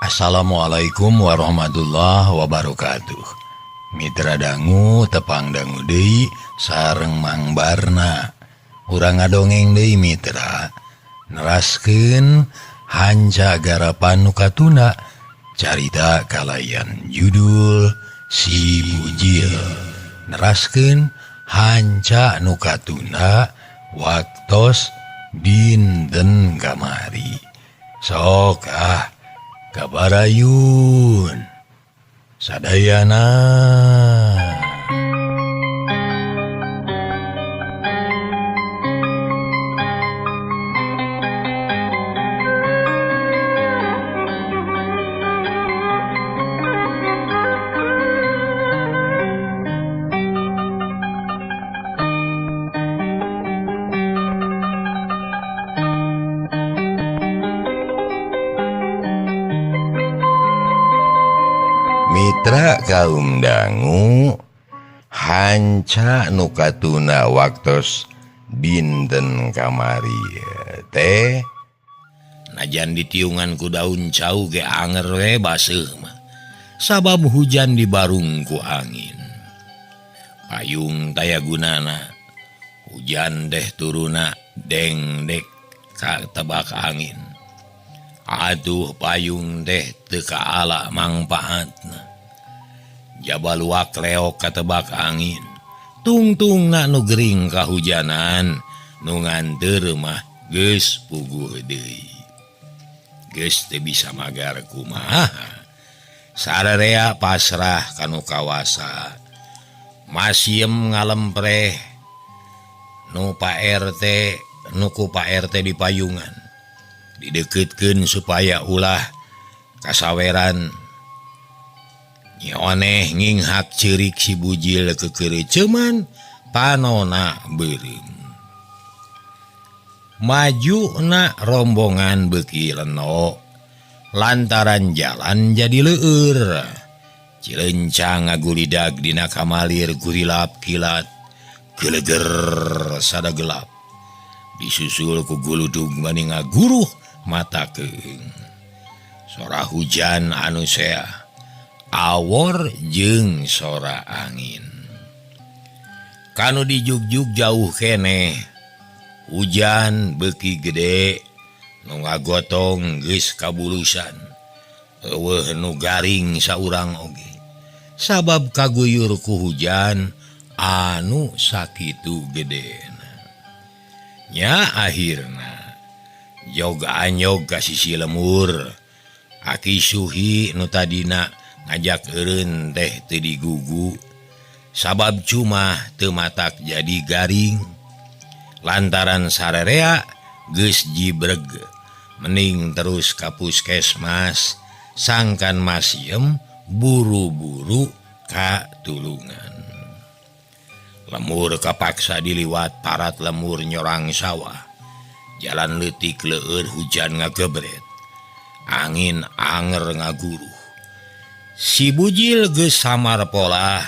Assalamualaikum warahmatullahi wabarakatuh. Mitra dangu tepang dangu deui sareng Mang Barna. Urang ngadongeng deui mitra. Neraskeun hanca garapan nu katuna carita kalayan judul Si Bujil. Neraskeun hanca nu katuna waktos dinten kamari. Sok ah kabarayun sadayana. Mitra kaum dangu hanca nu katuna waktos dinten kamari teh najan ditiungan ku daun cau ge anger we baseuh mah sabab hujan dibarung ku angin. Payung taya gunana hujan deh turuna dengdek katebak angin. Aduh payung teh teu kaala mangpaatna. Jabaluak leok katebak angin. Tungtungna nu gering kahujanan nu nganteur mah geus puguh deui. Geus teu bisa magar kumaha. Sararea pasrah kanu kawasa. Masiem ngalempreh nu Pak RT nu ku Pak RT di payungan. Dideketkeun supaya ulah kasaweran. Nyeoneh nginghak ceurik si Bujil kekereceman panona beureum. Majuna rombongan beuki leno lantaran jalan jadi leueur. Cilencang ngagulidag dina kamalir gurilap kilat geleger sada gelap. Disusul ku guludug bani ngaguruh mata keung. Sora hujan anu sea awor jeung sora angin. Kanu dijugjug jauh keneh hujan beuki gede nu ngagotong geus kabulusan. Eueuh nu garing saurang oge sabab kaguyur ku hujan anu sakitu gedena. Nya akhirna jog anyog ka sisi lemur. Aki Suhi nu tadina ngajak eureun teh teu digugu sabab cuma teu matak jadi garing lantaran sararea geus jibreg mending terus ka puskesmas sangkan masiem buru-buru ka tulungan. Lemur kapaksa diliwat parat lemur nyorang sawah. Jalan leutik leueur hujan ngagebret. Angin anger ngaguruh. Si Bujil geus samar polah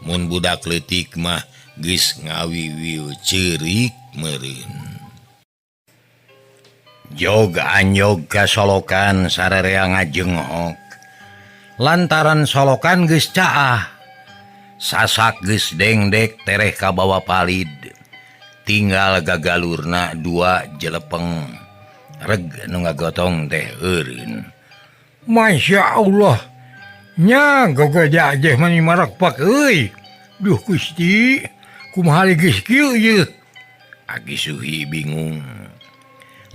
mun budak leutik mah geus ngawiwiu ceurik meureun. Jog anyog ka solokan sararea ngajenghok. Lantaran solokan geus caah. Sasak geus dengdek tereh kabawa palid. Tinggal gagalurna dua jelepeng. Reg nu ngagotong teh eureun. Masya Allah. Nya gogoja jeh mani marakpak euy. Duh Gusti, kumaha geus kieu ieu? Aki Suhi bingung.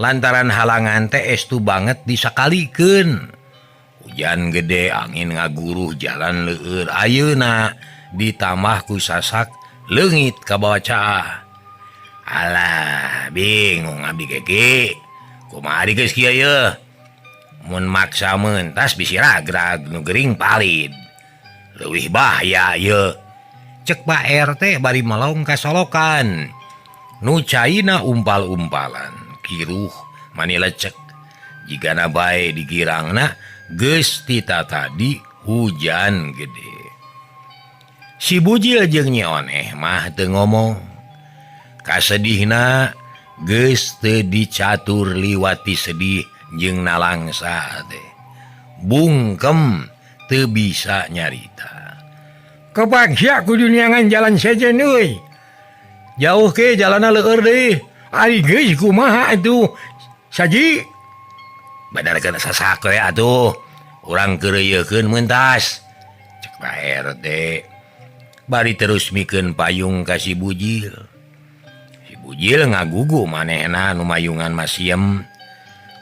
Lantaran halangan teh estu banget disakalikeun. Hujan gede angin ngaguruh jalan leueur ayeuna ditambah ku sasak leungit kabawa caah. Alah, bingung abdi ge. Kumaha geus kieu yeuh? Mun maksa mentas bisi ragrag nu gering palid. Leuwih bahaya yeuh. Cek Pak RT bari melong ka solokan. Nu caina umpal-umpalan, kiruh mani lecek. Jigana bae digirangna geus tita tadi hujan gede. Si Bujil jeung Nyi Oneh mah teu ngomong. Kasedihna geus teu dicatur liwati sedih jeung nalangsa teh. Bungkem teu bisa nyarita. Kepaksa kudu neangan jalan sejen euy. Jauh ke jalanna leueur deui. Ari geus kumaha atuh? Saji benerkeun sasak we atuh. Urang keureuyekeun mentas. Cek Pak RT. Bari terus mikeun payung ka si Bujil. Si Bujil ngagugu manehna nu mayungan masiem.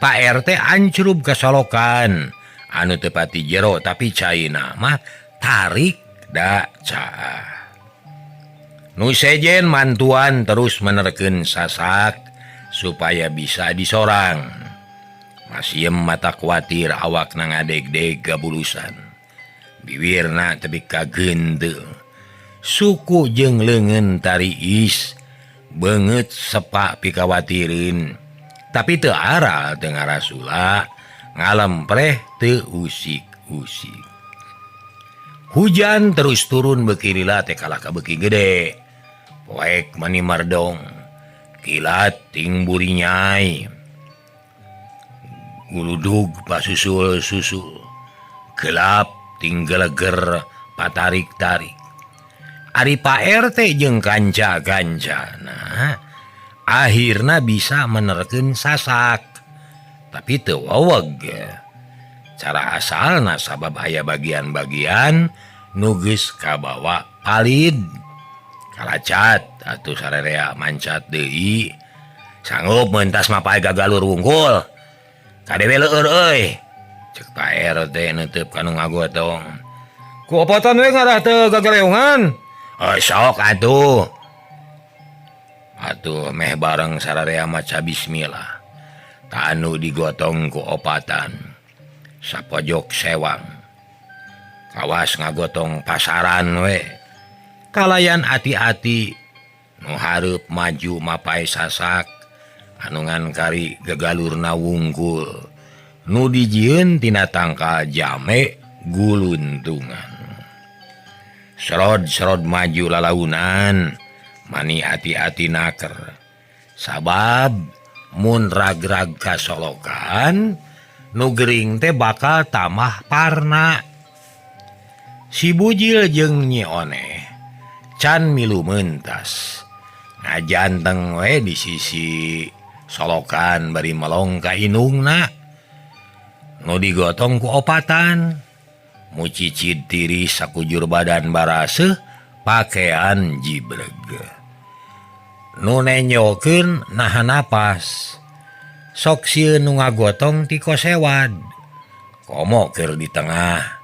Pak RT ancrub ka solokan anu teu pati jero tapi caina mah tarik da caah. Nu sejen mantuan terus menerkeun sasak supaya bisa disorang. Masiem mata kuatir awakna ngadegdeg gabulusan. Biwirna tepi ka genteul. Suku jeung leungeun tariis beungeut sepak pikawatireun. Tapi teu aral teu ngarasula ngalempreh teu usik-usik. Hujan terus turun beuki lila teh kalah ka beuki gede. Poek mani mardong. Kilat ting burinyai. Guludug pasusul-susul. Gelap ting geleger patarik-tarik. Ari Pak RT jeung kanca-kancana akhirna bisa menerkeun sasak. Tapi teu waweg. Cara asalna sabab aya bagian-bagian nu geus kabawa palid. Kalacat atuh sarerea mancat deui. Sanggup mentas mapay gagalur wungkul. Kadewe leueur euy. Cek Pak RT neuteup ka nu ngagotong. Ku opatan we ngarah teu gagaleungan. Oh, sok atuh. Atuh meh bareng sararea maca bismillah. Tanu digotong ku opatan. Sapojok sewang. Kawas ngagotong pasaran we. Kalayan ati-ati nu hareup maju mapai sasak anu ngan kari gegalurna wungkul. Nu dijieun tina tangkal jame guluntungan. Serod-serod maju lalaunan mani ati-ati naker. Sabab mun rag-rag kasolokan nu gering teh bakal tamah parna. Si Bujil jeung Nyi Oneh can milu mentas. Ngajanteng we di sisi solokan bari melong ka indungna. Nu digotong ku opatan. Mucicid tiris sakujur badan baraseuh pakaian jibreg. Nu nenyokeun nahan napas. Sok sieun nu ngagotong ti kosewad. Komo keur di tengah.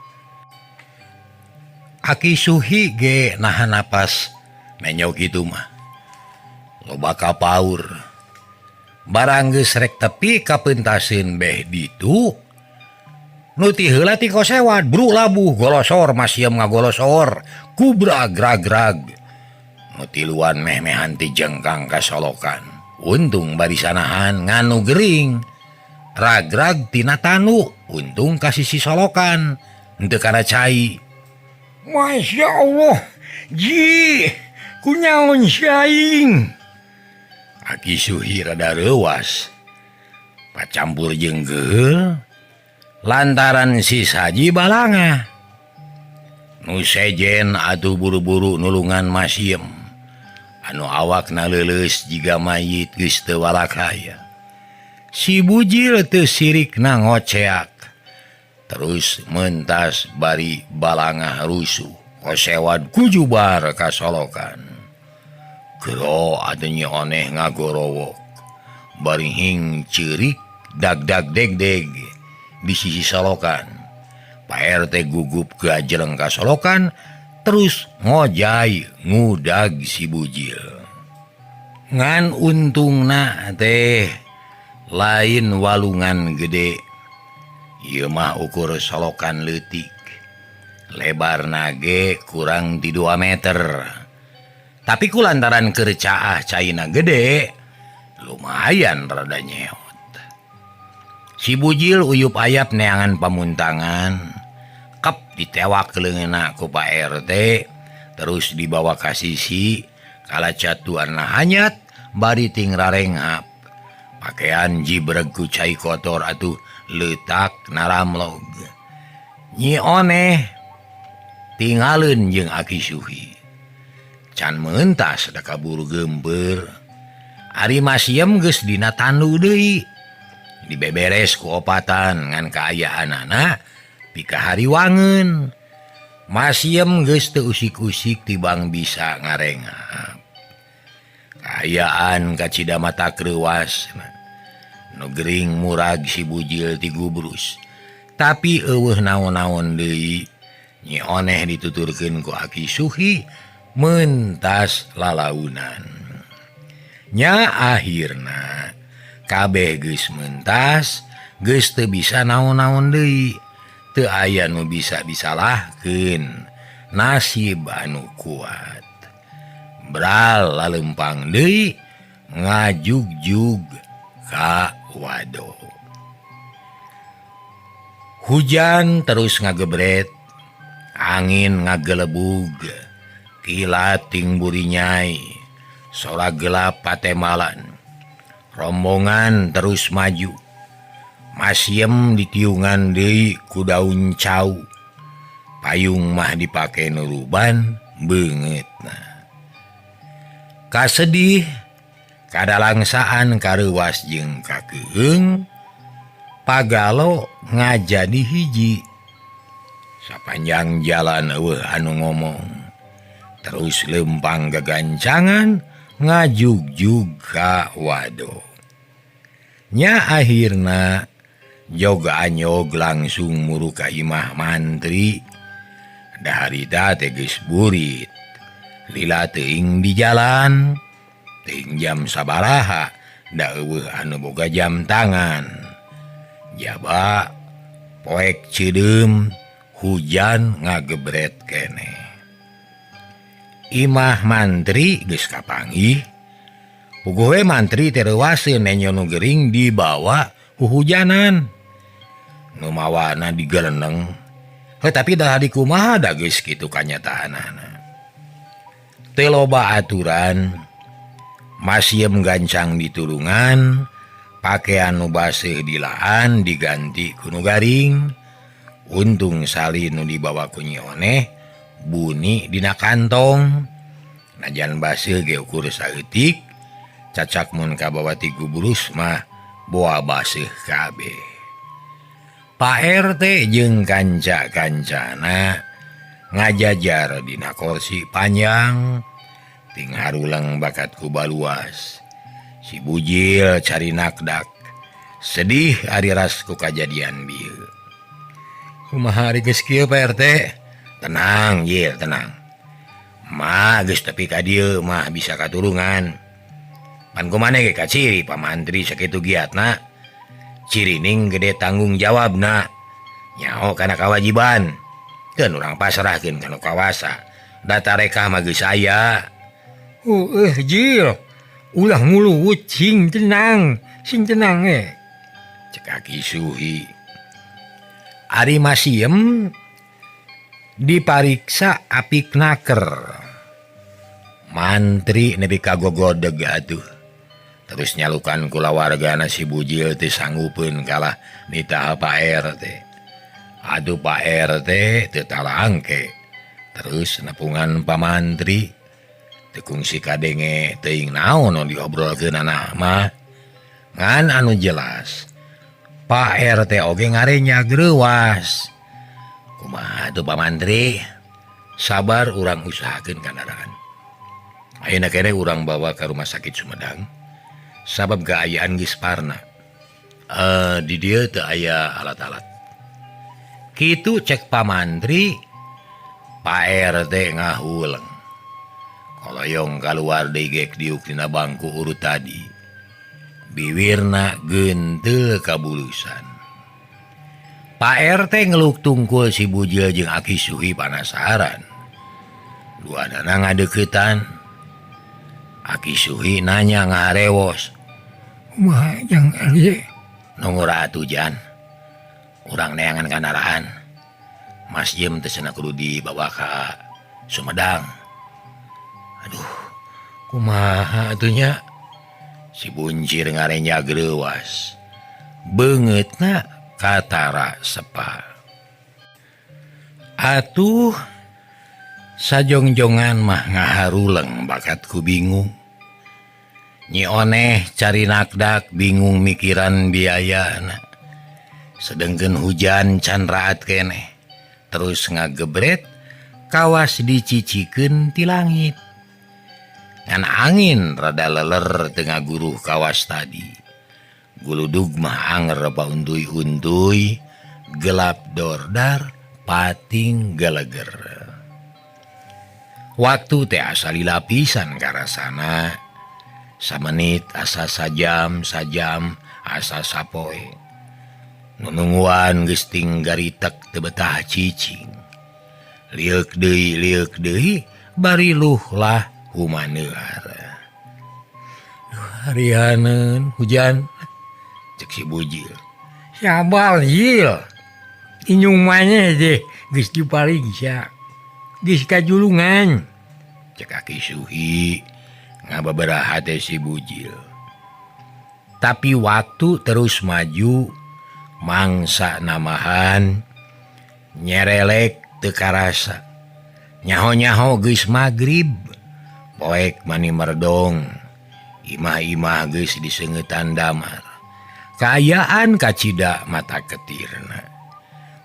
Aki Suhi ge nahan napas nenyok kitu mah. Loba kapaur. Barang geus rek tepi kapeuntaseun beh ditu. Nu ti heula ti kosewad bru labuh golosor masiem ngagolosor kubrag grag-grag. Nu tiluan meh-mehan ti jengkang ka solokan. Untung barisanahan nganu gering. Rag-rag tina tanu untung ka sisi solokan henteu kana cai. Masya Allah, ji, kunyaon si aing. Aki Suhi rada reuwas. Pacampur jeung geheul lantaran si Saji balangah. Nu sejen atuh buru-buru nulungan masiem. Anu awakna leuleus jiga mayit geus teu walakaya. Si Bujil teu sirikna ngoceak. Terus mentas bari balangah rusuh. Kosewad kujubar ka solokan. Gero atuh Nyi Oneh ngagorowok. Bari hing ceurik dag-dag deg-deg di sisi solokan. Pak RT gugup gajreng ka solokan terus ngojai ngudag si Bujil. Ngan untungna teh lain walungan gede. Ieu mah ukur solokan leutik. Lebarna ge kurang di 2 meter. Tapi ku lantaran keur caah caina gede, lumayan rada nyeot. Si Bujil uyup ayap neangan pamuntangan. Kep ditewak leungeunna ku Pak RT, terus dibawa ka sisi, kalacatuanna hanyat bari ting rarenghap. Pakaian jibreg ku cai kotor atuh leutak naramlog. Nyi Oneh tinggalin jeung Aki Suhi. Can mentas da kaburu geumpeur. Ari Masiem geus dina tandu deui. Dibeberes ku opatan ngan kaayaanana pikahariwangeun. Masiem geus teu usik-usik tibang bisa ngarengap. Kaayaan kacida mata kreuwas. Nu gering murag si bujil ti gubrus. Tapi eueuh naon-naon deui. Nyi Oneh dituturkeun ku Aki Suhi mentas lalaunan. Nya akhirna kabeh geus mentas, geus teu bisa naon-naon deui. Teu aya nu bisa disalahkeun. Nasib anu kuat. Bral lalempang deui ngajugjug ka wado. Hujan terus ngagebret, angin ngagelebug, kilat ting burinyai, sora gelap patemalan. Rombongan terus maju. Masiem ditiungan deui ku daun cau. Payung mah dipake nuruban beungeutna. Kasedih kadalangsaan kareuwas jeung kakeuheung, pagalo ngajadi hiji. Sapanjang jalan eueuh anu ngomong. Terus lempang gagancangan ngajugjug ka wado. Nya akhirna joga anyog langsung muru ka imah mantri. Daharita teh geus burit. Lila teuing di jalan, teuing jam sabaraha, da eueuh anu boga jam tangan. Jaba poek ceudeum, hujan ngagebret keneh. Imah mantri geus kapanggih. Puguh we mantri teh reuwaseun nenyo nu gering dibawa huhujanan. Nu mawana digeleneng. Heuh tapi dah dikumaha da geus kitu kanyataanana. Teu loba aturan, Masiem gancang ditulungan, pakaian nu baseuh dilaan diganti ku nu garing. Untung salin nu dibawa ku Nyi Oneh buni dina kantong. Najan baseuh ge ukur saeutik, cacak mun kabawa ti gubrus mah boa baseuh kabeh. Pak RT jeung kanca-kancana ngajajar dina kursi panjang ting haruleng bakat ku baluas. Si bujil cari nakdak, sedih ari ras ku kajadian bieu. Kumaha ari geus kieu Pak RT? Tenang Jil, tenang. Mah geus tepi ka dieu mah bisa katurungan. Pan kumaneh ge kaciri pamantri sakitu giatna. Cirining gede tanggung jawabna. Nyaho kana kawajiban. Keun urang pasrahkeun kana kawasa. Data rekah mah geus aya. Jil. Ulah nguluwut sing tenang, sing tenang eh. Cek Aki Suhi. Ari Masiem dipariksa apik naker. Mantri nepi ka gogodeg atuh. Terus nyalukan kulawargana si bujil teh sanggupeun kalah nitah Pak RT. Aduh Pak RT teu talangke. Terus nepungan pamantri teu kungsi kadenge teuing naon nu diobrolkeunana mah. Ngan anu jelas Pak RT oge ngarenya greuwas. Kumaha tuh Pak Mantri? Sabar urang usahakeun kandaraan. Ayeuna kene urang bawa ka rumah sakit Sumedang. Sabab kaayaan geus parna. Di dieu teu aya alat-alat. Kitu cek Pak Mantri, Pak RT ngahuleng. Koloyong kaluar deui gek diuk dina bangku urut tadi. Biwirna gentel kabulusan. Pak RT ngeluk tungkul si Bujil jeung Aki Suhi panasaran. Duanana ngadeukeutan. Aki Suhi nanya ngaharewos. Kumaha jang ari? Nunggu ratu jan. Urang neangan kandaraan. Mas Jem teh cenah kudu dibawa ka Sumedang. Aduh, kumaha atuh nya? Si buncir ngarenya greuwas. Beungeutna katara sepa. Atuh sajongjongan mah ngaharuleng bakat ku bingung. Nyi Oneh cari nakdak bingung mikiran biayana. Sedengkeun hujan can raat keneh. Terus ngagebret kawas dicicikeun ti langit. Ngan angin rada leler teu ngaguruh kawas tadi. Guludug mah anger pauntuy-untuy, gelap dordar, pating geleger. Waktu teh asa lila pisan karasana. Samenit asa sajam, sajam asa sapoe. Nunungguan geus ting garitek teu betah cicing. Lieuk deui bari luh lah humaneuar. Duh harianeun hujan cek si Bujil. Sabar Jil. Inyung maneh teh geus dipariksa. Geus kajulungan. Cek Aki Suhi ngababaraha teh si Bujil. Tapi waktu terus maju mangsa namahan nyerelek teu karasa. Nyaho-nyaho geus magrib. Poek mani merdong. Imah-imah geus diseungeutan damar. Kaayaan kacida mata ketirna.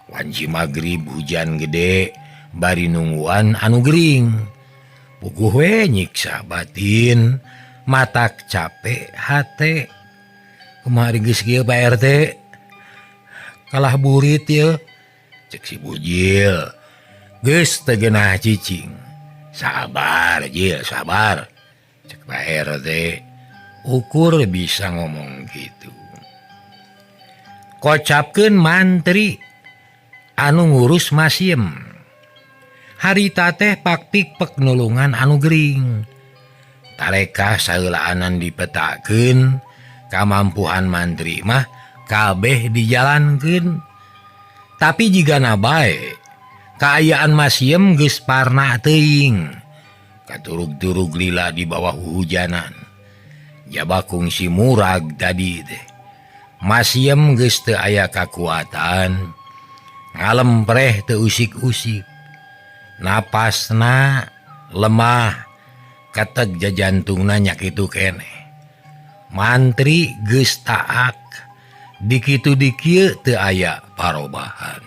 Wanci magrib hujan gede bari nungguan anu gering. Puguh we nyiksa batin, matak capek hate. Kumaha geus kieu Pak RT? Kalah burit yeuh. Cek si Bujil. Geus teu geunah cicing. Sabar Jil, sabar. Cek Pak RT. Ukur bisa ngomong gitu. Kocapkeun mantri anu ngurus masiem. Harita teh pakpik pek nulungan anu gering. Tarekah saheulaanan dipetakeun, kamampuhan mantri mah kabeh dijalankeun. Tapi jigana bae, kaayaan masiem geus parna teuing. Katurug-turug lila di bawah hujanan. Jaba kungsi murag tadi teh. Masiem geus teu aya kakuatan, ngalempreh teu usik-usik. Napasna lemah, keteg jajantungna nya kitu keneh. Mantri geus taak, dikitu dikieu teu aya parobahan.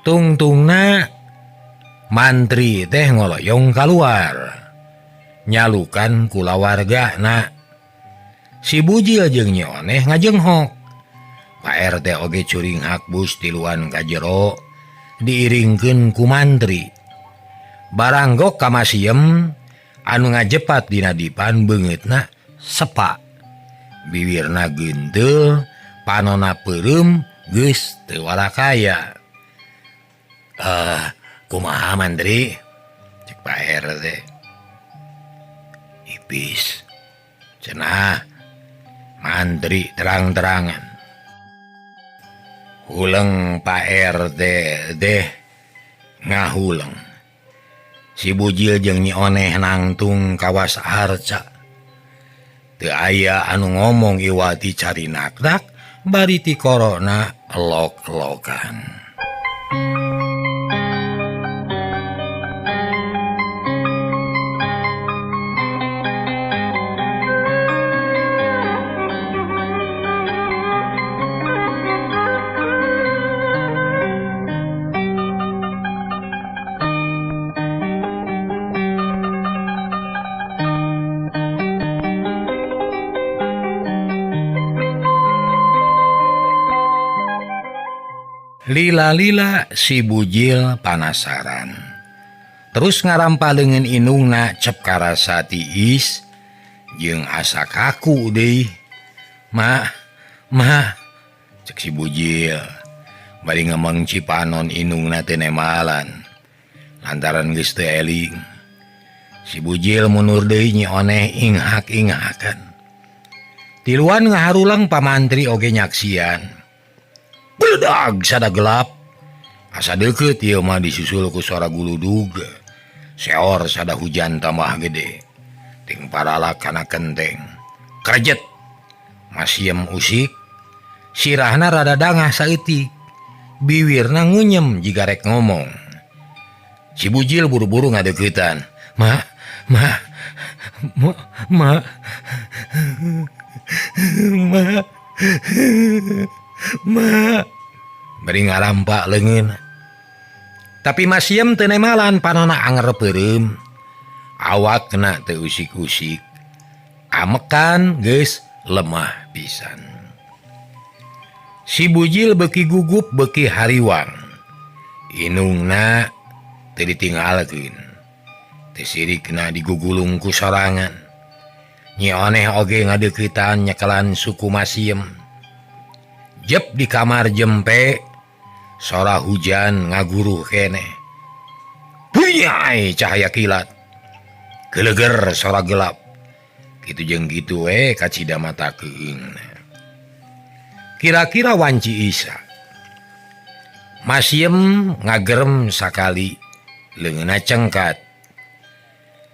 Tungtungna mantri teh ngoloyong kaluar, nyalukan kulawargana. Si Bujil jeung Nyi Oneh ngajenghok. Pak RT oge curinghak bus tiluan ka jero diiringkeun ku mantri. Baranggok ka masiem anu ngajepat dina dipan beungeutna sepa. Biwirna geunteul, panona peureum geus teu warakaya. Kumaha mantri? Cek Pak RT. Ipis. Cenah mantri terang-terangan. Huleng Pak RT deh ngahuleng. Si Bujil jeung Nyi Oneh nangtung kawas arca. Teu aya anu ngomong iwati cari nakdak bari ti korona elok-elokan. Lila-lila si Bujil panasaran. Terus ngarampa leungeun indungna cep karasa tiis jeung asa kaku deui. Ma, ma, cek si Bujil. Bari ngemeng cipanon indungna teu nemalan. Lantaran geus teu eling. Si Bujil mundur deui Nyi Oneh inghak-inghakan. Tiluan ngaharulang pamantri oge nyaksian. Beledag sada gelap. Asa deukeut ieu mah disusul ku suara guludug. Seor sada hujan tambah gede. Ting paralak kana kenteng. Krejet. Masiem usik. Sirahna rada dangah saeutik. Biwirna ngunyem jiga rek ngomong. Si Bujil buru-buru ngadeuketan. Ma, ma, ma, ma, ma, ma. Bari ngarampak leungeun. Tapi Masiem teu nemalan panona anger peureum. Awakna teu usik-usik. Amekan geus lemah pisan. Si Bujil beuki gugup beuki hariwang. Inungna teu ditinggalkeun. Teu sirikna digugulung ku sorangan. Nyi Oneh oge ngadeuketan nyekelan suku Masiem. Jep di kamar jempe, sora hujan ngaguruh keneh. Huyai cahaya kilat. Geleger sora gelap. Kitu jeung kitu we kacida mata keung. Kira-kira wanci Isa. Masiem ngagerem sakali, leungeunna cengkat.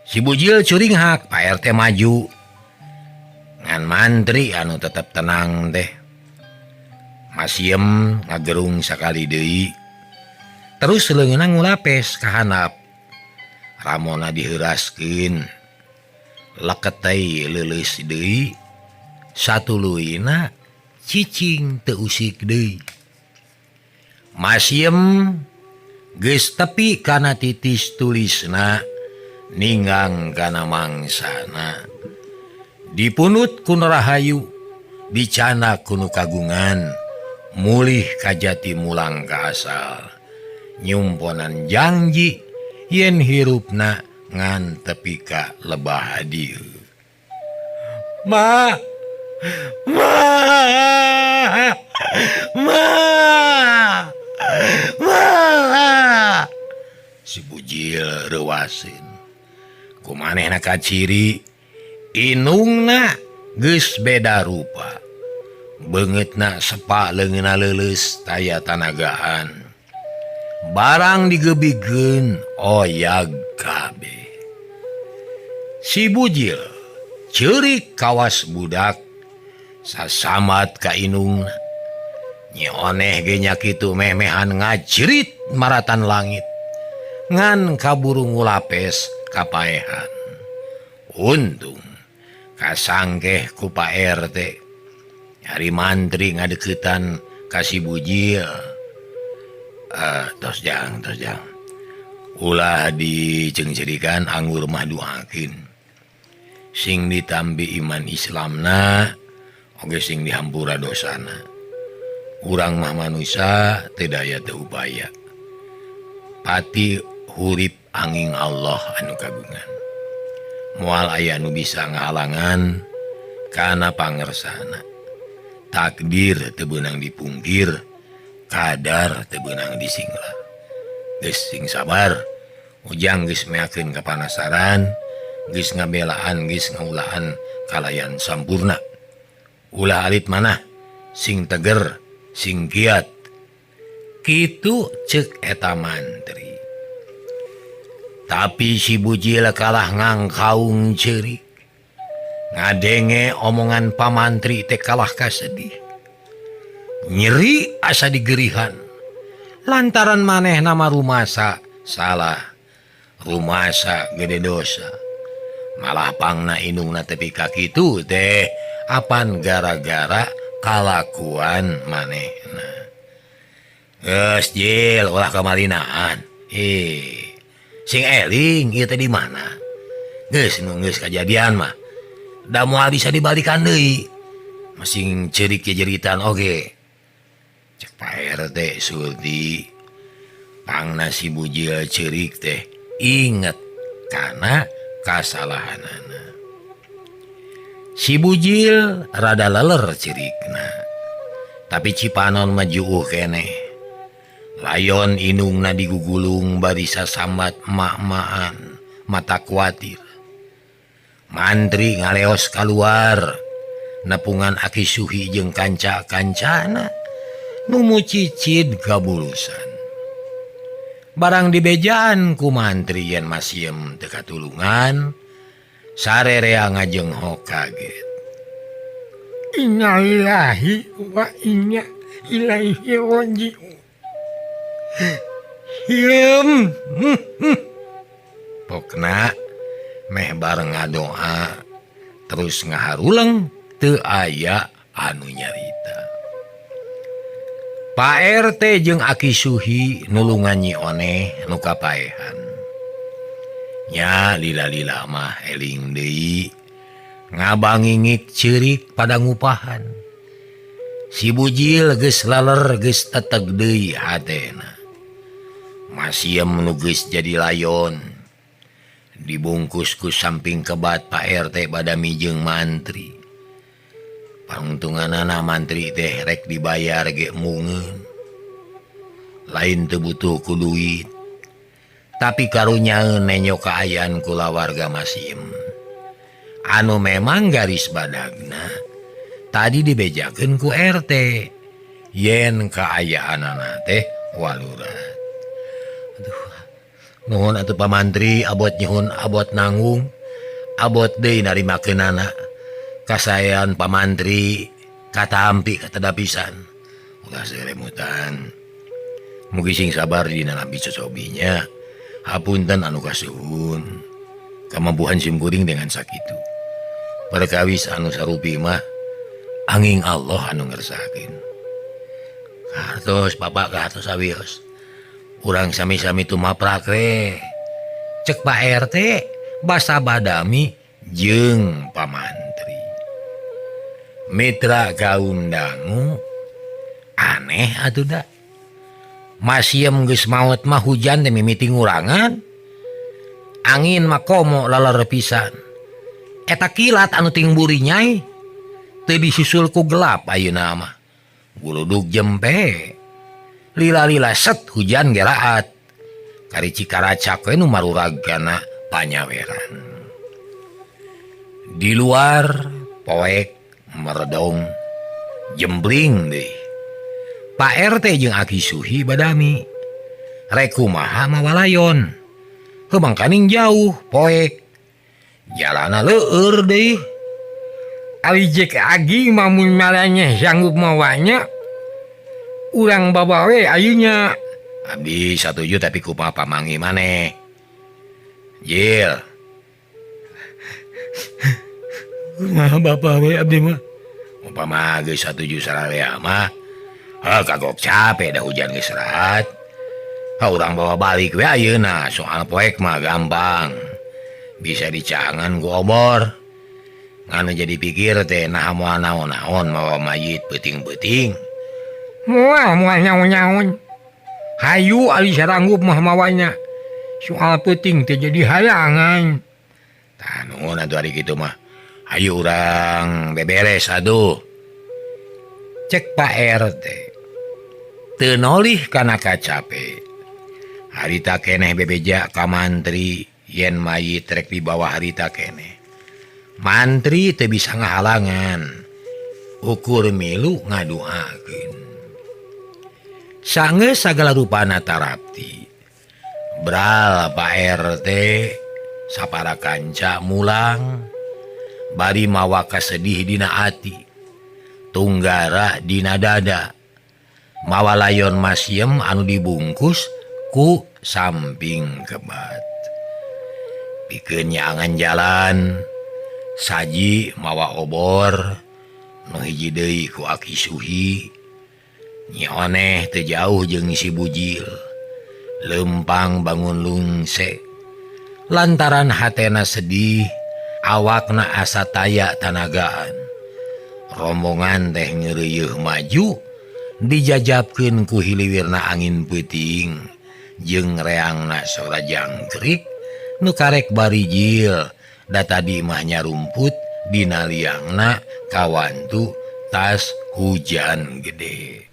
Si Bujil curinghak, Pak RT maju. Ngan mantri anu tetep tenang teh. Masiem ngagerung sakali deui. Terus leungeunna ngulapes ka handap. Ramona diheuraskeun. Leketei leuleus deui. Satuluyna cicing teu usik deui. Masiem geus tepi kana titis tulisna ninggang kana mangsana. Dipunut ku Rahayu, dicana ku nu kagungan, mulih kajati mulang ka asal. Nyumponan janji yen hirupna ngan tepi ka lebah dieu. Ma, ma, ma, ma. Si Bujil reuaseun. Kumanehna kaciri, inungna geus beda rupa. Beungeutna sepa leungeunna leuleus taya tanagaan. Barang digebigkeun oyag kabeh. Si Bujil ceurik kawas budak sasamat ka inungna. Nyi Oneh ge nya kitu meh-mehan ngajerit maratan langit. Ngan kaburu ngulapes kapaehan. Untung kasangkeh ku Pak RT. Ari mantri ngadeukeutan ka si Bujil. Tos jang, tos jang. Ulah diceungceurikan anggur mah duakeun. Sing ditambi iman Islamna oge sing dihampura dosana. Urang mah manusia teu daya teu upaya. Pati hurip angin Allah anu kagungan. Moal aya nu bisa ngahalangan kana pangersana. Takdir teu beunang dipungkir, kadar teu beunang disinglah. Geus sing sabar, ujang geus meakeun kapanasaran, geus ngabelaan, geus ngaulaan kalayan sampurna. Ulah alit manah, sing teger, sing kiat. Kitu ceuk eta mantri. Tapi si Bujil kalah ngangkaung ceurik. Ngadenge omongan pamantri teh kalah kasedih. Nyeri asa digerihan. Lantaran maneh nama rumasa salah. Rumasa gede dosa. Malah pangna inungna tepi ka kitu teh apan gara-gara kalakuan manehna. Geus Jil ulah kamalinaan. Sing eling ieu teh di mana? Geus nu geus kajadian mah. Da moal bisa dibalikan deui. Masing ceurik jejeritan oge. Cek Pak RT Surti. Pangna si Bujil ceurik teh inget kana kasalahanana. Si Bujil rada leler cirikna. Tapi Cipanon mah juuh keneh. Layon inungna digugulung bari sasambat emak-emaan, mata kuatir. Mantri ngaleos kaluar, nepungan Aki Suhi jeung kanca-kancana nu mucicid kabulusan. Barang dibejaan ku mantri yen Masiem teu katulungan, sarerea ngajenghok kaget. Innalillahi wa inna ilaihi raji'un. Hiem. Pokna meh bareng ngadoa terus ngaharuleng teu aya anu nyarita. Pak RT jeung Aki Suhi nulungan Nyi Oneh nu kapaehan. Nya lila-lila mah eling deui ngabangingik ceurik pada ngupahan. Si Bujil geus laler geus teteg deui hatena. Masih nu geus jadi layon. Dibungkus ku samping kebat Pak RT badami jeung mantri. Pangtunganana mantri teh rek dibayar ge mungeun. Lain teu butuh ku duit. Tapi karunyaeun nenyo kaayaan kulawarga Masiem. Anu memang garis badagna tadi dibejakeun ku RT. Yen kaayaanana teh walurat. Aduh, nuhun atuh Pak Mantri, abot nyuhun abot nanggung, abot deui narimakeunana. Kasaean Pak Mantri katampi kateda pisan. Ulah seremutan. Mugi sing sabar dina lambi cocobinya. Hapunten anu kasuhun. Kamampuhan simkuring dengan sakitu. Perkawis anu sarupi mah angin Allah anu ngersakeun. Kartos bapak kartos awios. Urang sami-sami tumaprak we. Cek Pak RT basa badami jeung pamantri. Mitra kaundangu aneh atuh da. Masiem geus maot mah hujan teh mimiti ngurangan. Angin mah komo laler pisan. Eta kilat anu ting buri nyai teu disusul ku gelap ayeuna mah. Guludug jempe. Lila-lila set hujan geraat. Kari cikaracak we nu marurag kana panyaweran. Di luar poek meredong jembling deui. Pak RT jeung Aki Suhi badami. Rek kumaha mawalayon. Heuh mangkaning jauh poek. Jalana leueur deui. Ari jek agi mah mun maranyeh sanggup mawanya urang bawa we ayeuna. Abdi satuju tapi kumaha pamangi maneh. Jil. Kumaha bapak we abdi mah? Umpama geus satuju sararea mah, heuh kagok capek da hujan geus rahat. Heuh urang bawa balik we ayeuna, soal poek mah gampang. Bisa dicangan ku obor. Nganu jadi pikir teh naha moal naon-naon mawa mayit peuting-peuting. Moal moal nyaon-nyaon. Hayu ari saranggup mah mawanya. Soal peuting teh jadi halangan. Tah nuhun atuh ari kitu mah. Hayu urang beberes atuh. Cek Pak RT. Teu nolih kana kacape. Harita keneh bebeja ka mantri yen mayit rek dibawa harita keneh. Mantri teu bisa ngahalangan. Ukur milu ngaduakeun. Sanggeus sagala rupana tarapti. Bral Pak RT sapara kanca mulang bari mawa kasedih dina ati. Tunggara dina dada. Mawa layon masiem anu dibungkus ku samping kebat. Pikeun nyaangan jalan saji mawa obor nu hiji deui ku Aki Suhi. Nyi Oneh teu jauh jeung si Bujil. Lempang bangun lungse. Lantaran hatena sedih, awakna asa taya tanagaan. Rombongan teh ngeureuyeung maju dijajabkeun ku hiliwirna angin peuting jeung reangna sora jangkrik nu karek barijil da tadi mah nyarumput dina liangna kawantu tas hujan gede.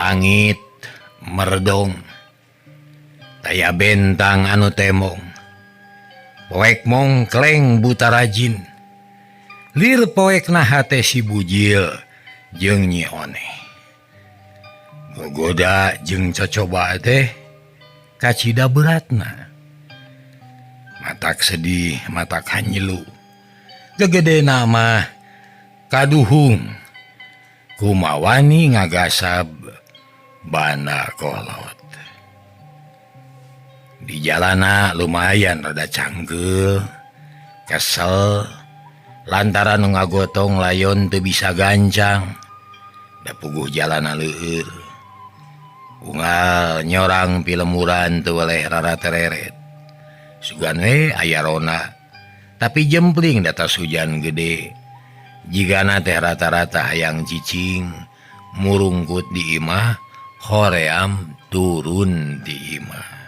Langit meredong. Taya bentang anu temong. Poek mongkleng buta rajin. Lir poek naha teh si Bujil jeung Nyi Oneh. Gogoda jeung cocoba teh kacida beratna. Matak sedih, matak hanyilu. Gegede nama kaduhung. Kumawani ngagasab bana kolot. Di jalana lumayan rada canggel, kesel, lantaran nu ngagotong layon teu bisa gancang. Da puguh jalana leueur. Unggal nyorang pilemuran teu weleh rara tereret. Sugan we aya rona, tapi jempling datas hujan gede. Jigana teh rata-rata hayang cicing, murungkut di imah, hoream turun di imah.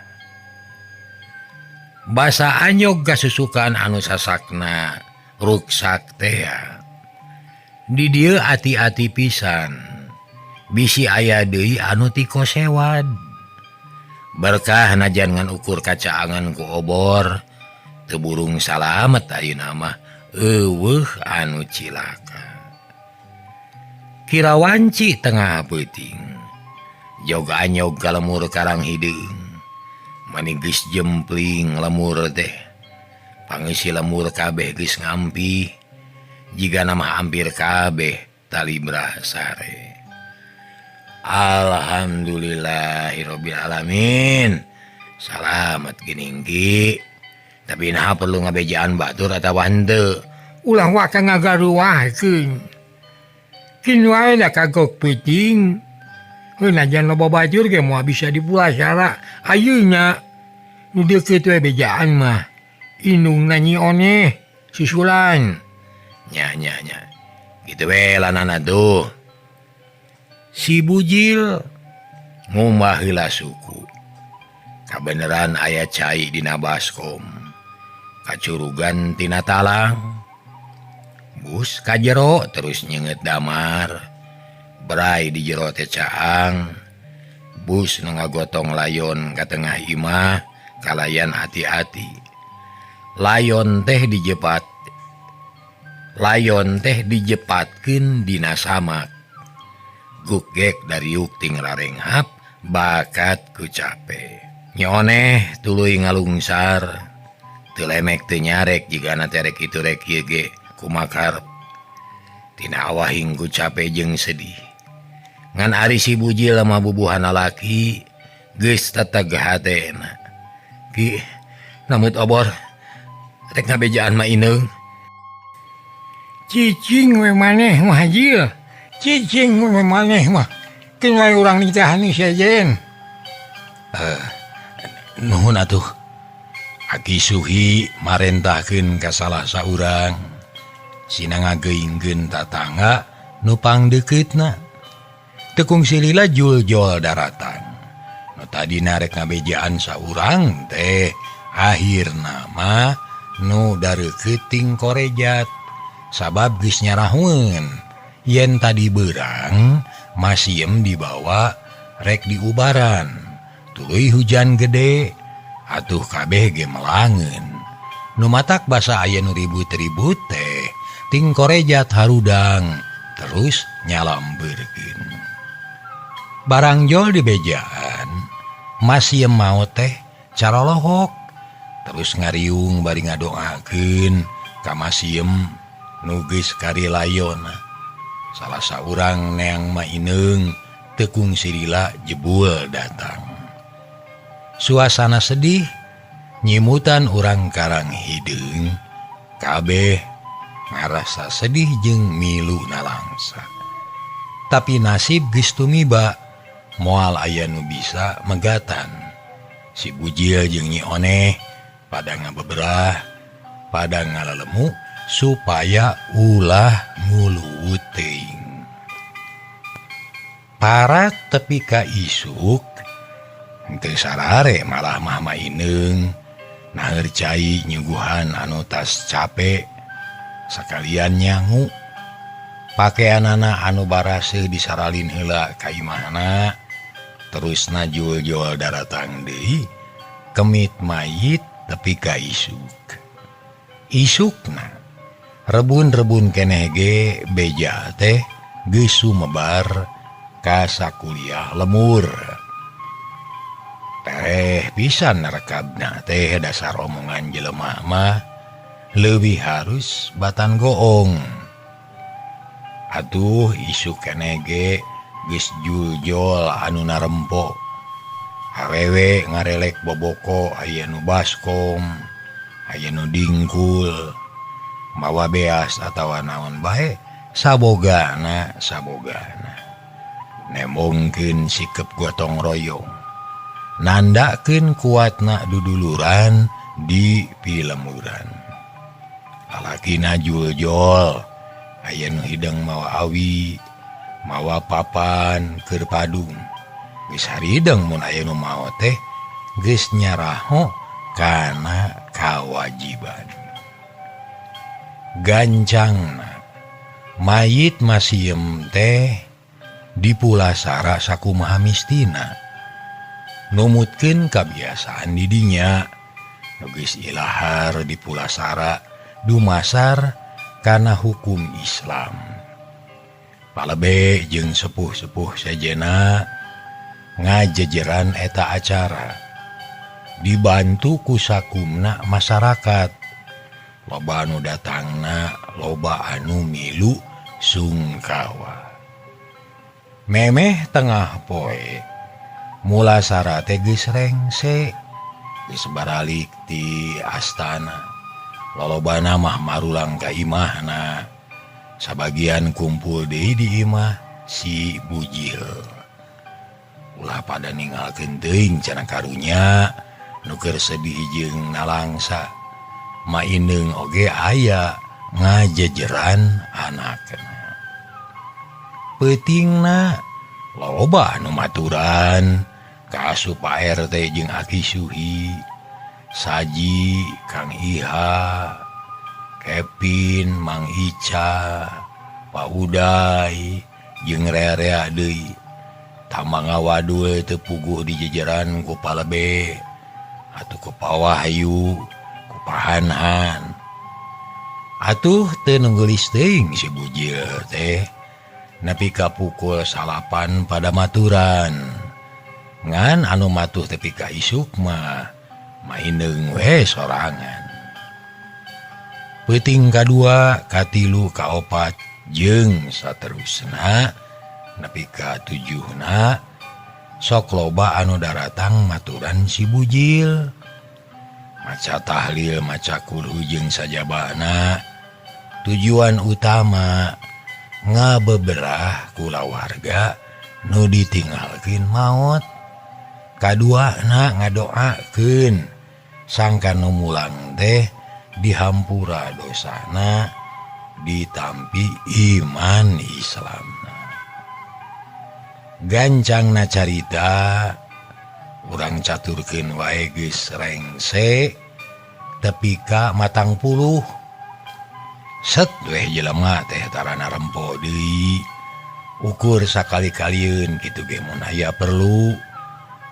Basa anyog kasusukan anu sasakna ruksak teh. Di dieu ati-ati pisan. Bisi aya deui anu tikosewad. Berkah najan ngan ukur kacaangan ku obor, teu burung salamet ayeuna mah eueuh anu cilaka. Kira wanci tengah peuting. Jog anyog ka lemur karang hideung. Mani geus jempling lemur teh. Pangisi lemur kabeh geus ngampi. Jigana mah hampir kabeh talibra sare. Alhamdulillahirabbil alamin. Salamet geuning ki. Tapi naha perlu ngabejaan batur atawa henteu? Ulah waka ngagaruahkeun. Kin wae da kagok peuting. Heuh najan loba bajur ge moal bisa dipulasara. Ayeuna nu deukeut we bejaan mah. Indungna Nyi Oneh susulan. Nya nya nya. Kitu we lanana tuh. Si Bujil ngumbah heula suku. Kabeneran aya cai dina baskom. Kacurugan tina talang. Bus ka jero terus nyeungeut damar. Berai di jero teh caang. Bus nu ngagotong layon ka tengah imah kalayan hati-hati. Layon teh dijepat. Layon teh dijepatkeun dina samak. Gugek dariuk ting rarenghap bakat ku cape. Nyi Oneh tuluy ngalungsar. Teu lemek teu nyarek jigana teh rek kitu rek ieu ge kumakarep. Tina awahing ku cape jeung sedih. Ngan ari si Bujil mah bubuhana laki geus teteg hatena. Ki namut obor rek ngabejaan mah ineuh. Cicing we maneh mah Jil. Cicing we maneh mah. Keun wae urang nitahan sejen. Nuhun atuh. Aki Suhi marentahkeun ka salah saurang. Sina ngageuingkeun tatangga nu pangdeukeutna. Teu kungsi lila juljol daratan. Nu tadina rek ngabejaan saurang teh akhirna mah nu dareukeut ting korejat. Sabab geus nyarahueun. Yen tadi beurang masiem dibawa rek diubaran. Tuluy hujan gede atuh kabeh ge melangeun. Nu matak basa aya nu ribut-ribut teh ting korejat harudang terus nyalambeurkeun. Barang jol di bejaan masiem mau teh caralohok terus ngariung bari ngadoakeun ka masiem nu geus karilayona. Salah saurang neang ma ineung teu kungsi lila jebul datang. Suasana sedih nyimutan urang karang hideung kabeh ngarasa sedih jeung milu nalangsa. Tapi nasib geus tumiba moal aya nu bisa megatan. Si Bujil jeung Nyi Oneh pada ngabeberah, pada ngalalemu supaya ulah nguluwut teuing. Parat tepi ka isuk henteu sarare malah mah maineung naheur cai nyuguhan anu tas capek sakalian nyangu. Pakeanana anu baraseuh disaralin heula ka imahna terus najuljol daratang deui Kemit mayit tepi ka isuk. Isukna rebun-rebun keneh ge beja teh geus sumebar ka sakuliah lemur. Tereh pisan rekabna teh dasar omongan jelema mah leuwih harus batan goong. Atuh isuk keneh ge geus juljol anu narempo. Awewe ngarelek boboko aya nu baskom, aya nu dingkul, mawa beas atawa naon bae sabogana sabogana. Nembongkeun sikep gotong royong, nandakeun kuatna duduluran di pilemuran. Lalakina juljol, aya nu hideng mawa awi, mawa papan keur padung. Geus harideng mun aya nu maot teh geus nyaraho kana kawajiban. Gancangna mayit masiem teh dipulasara sakumaha mistina, numutkeun kabiasaan didinya. Nu geus ilahar dipulasara dumasar kana hukum Islam. Palebe jeung sepuh-sepuh sejena ngajejeran eta acara dibantu ku sakumna masyarakat. Loba anu datangna, loba anu milu sungkawa. Memeh tengah poe mulasara teh geus rengse, geus baralik ti astana. Lolobana mah marulang ka imahna. Sabagian kumpul deui di imah si Bujil. Ulah pada ninggalkeun teuing cenah karunya nu keur sedih jeung nalangsa. Maineung oge aya ngajejeran anakna. Peutingna loba anu maturan ka asup Pak RT jeung Aki Suhi, Saji, Kang Iha, Kevin, Mang Ica, Pak Uday jeung rea-rea deui. Tama ngawadul teu puguh di jejeran ku Palebe atuh ku Pawahyu, ku Pahanhan. Atuh teu nunggelis teuing si Bujil teh nepi ka pukul 9 pada maturan. Ngan anu matuh tepi ka isuk mah maineung we sorangan. Peuting kadua, katilu, kaopat jeung saterusna nepi ka 7na sok loba anu daratang maturan si Bujil. Maca tahlil, maca kulhu jeung sajabana. Tujuan utama ngabeberah kulawarga nu ditinggalkeun maot. Kaduana ngadoakeun sangka nu mulang teh dihampura dosana, ditampi iman Islamna. Gancangna carita urang caturkeun wae geus rengse tepi ka 40. Set weh jelema teh tarana rempo deui. Ukur sakali-kalieun kitu ge mun aya perlu.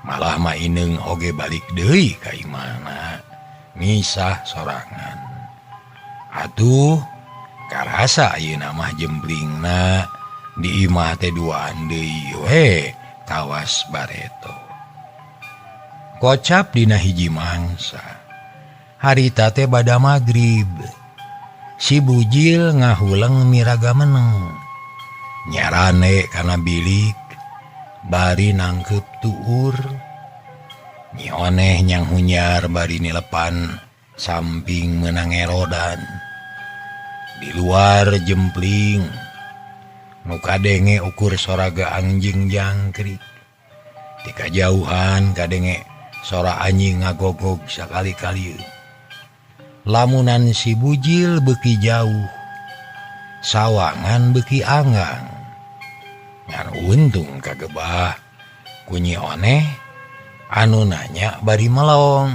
Malah maineung oge balik deui ka imahna misah sorangan. Atuh karasa ayeuna mah jemblingna di imah teh duaan deui we kawas bareto. Kocap dina hiji mangsa. Harita teh bada magrib. Si Bujil ngahuleng miraga meneng. Nyarane kana bilik bari nangkep tuur. Nyi Oneh nyang hunyar bari nilepan samping menang erodan. Di luar jempling nu kadenge ukur soraga anjing jangkrik. Di kajauhan kadenge sora anjing ngagogog sakali-kali. Lamunan si Bujil beuki jauh, sawangan beuki anggang. Ngan untung kagebah ku Nyi Oneh anu nanya bari melong.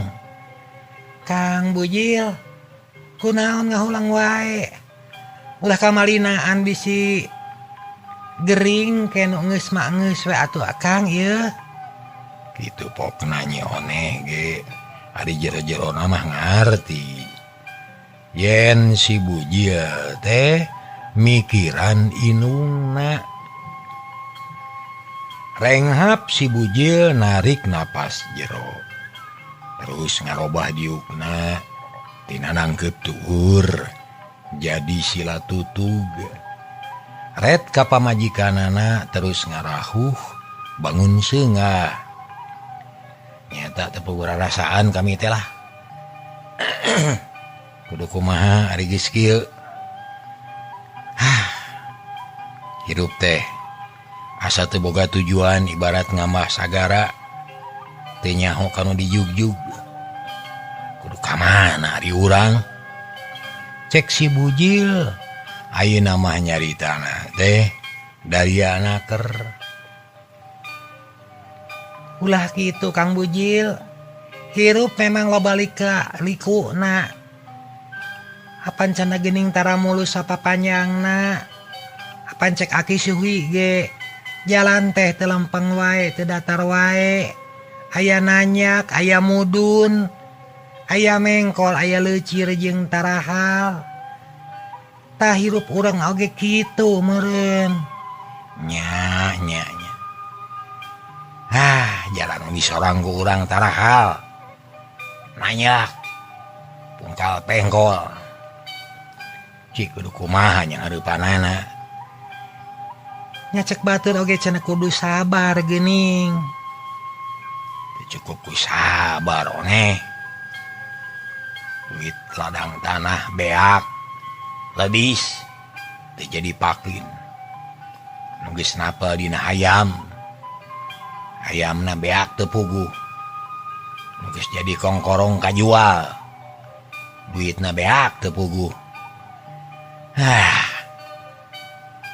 Kang Bujil, kunaon ngahulang wae? Ulah kamalinaan bisi gering ke nu geus mah geus we atuh Akang ieu. Kitu pokna Nyi Oneh ge Ari jero-jero mah ngarti yen si Bujil teh mikiran inungna. Renghap si Bujil narik napas jero terus ngarobah diukna tina nangkep tuur jadi sila tutug ret ka pamajikanana terus ngarahuh bangun seungah. Nyata teu rasaan kami teh lah. Kudu kumaha ari geus kieu. Hirup teh asa teu boga tujuan ibarat ngamah sagara teu nyaho kanu dijugjug. Kudu ka mana ari urang? Cek si Bujil ayeuna mah nyaritana teh dariana ker. Ulah kitu Kang Bujil, hirup memang loba lika likuna. Apan cenah geuning tara mulus sapapanjangna. Apan cek aki suhi ge jalan teh teu lempeng wae teu datar wae. Aya nanyak, aya mudun, aya mengkol, aya leucir jeung tarahal. Tah hirup urang oge kitu meureun. Nya nya nya. Ah, jalan disorang ku urang tarahal. Nanyak pungkal pengkol. Cik kudu kumaha nya hareupanana. Nya cek batur oge cenah kudu sabar geuning. Teu cukup ku sabar oneh. Duit ladang tanah beak lebis teu jadi pakin. Nu geus napel dina ayam. Ayamna beak teu puguh. Nu geus jadi kongkorong kajual. Duitna beak teu puguh. Ah.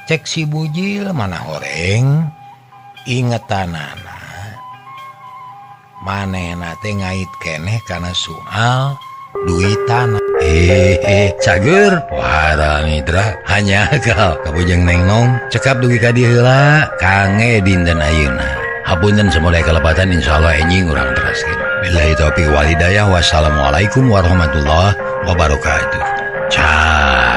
Cek si Bujil mana horeng ingetanana manehna teh ngait keneh kana soal duitan. Cager para mitra hanya akal kabujeng nengnong cekap dugi ka dieu heula kange dinten ayeuna. Hapunten samudaya kalepatan, insyaallah enjing urang teraskeun. Billahi taufiq wal hidayah, wassalamualaikum warahmatullahi wabarakatuh. Ciao.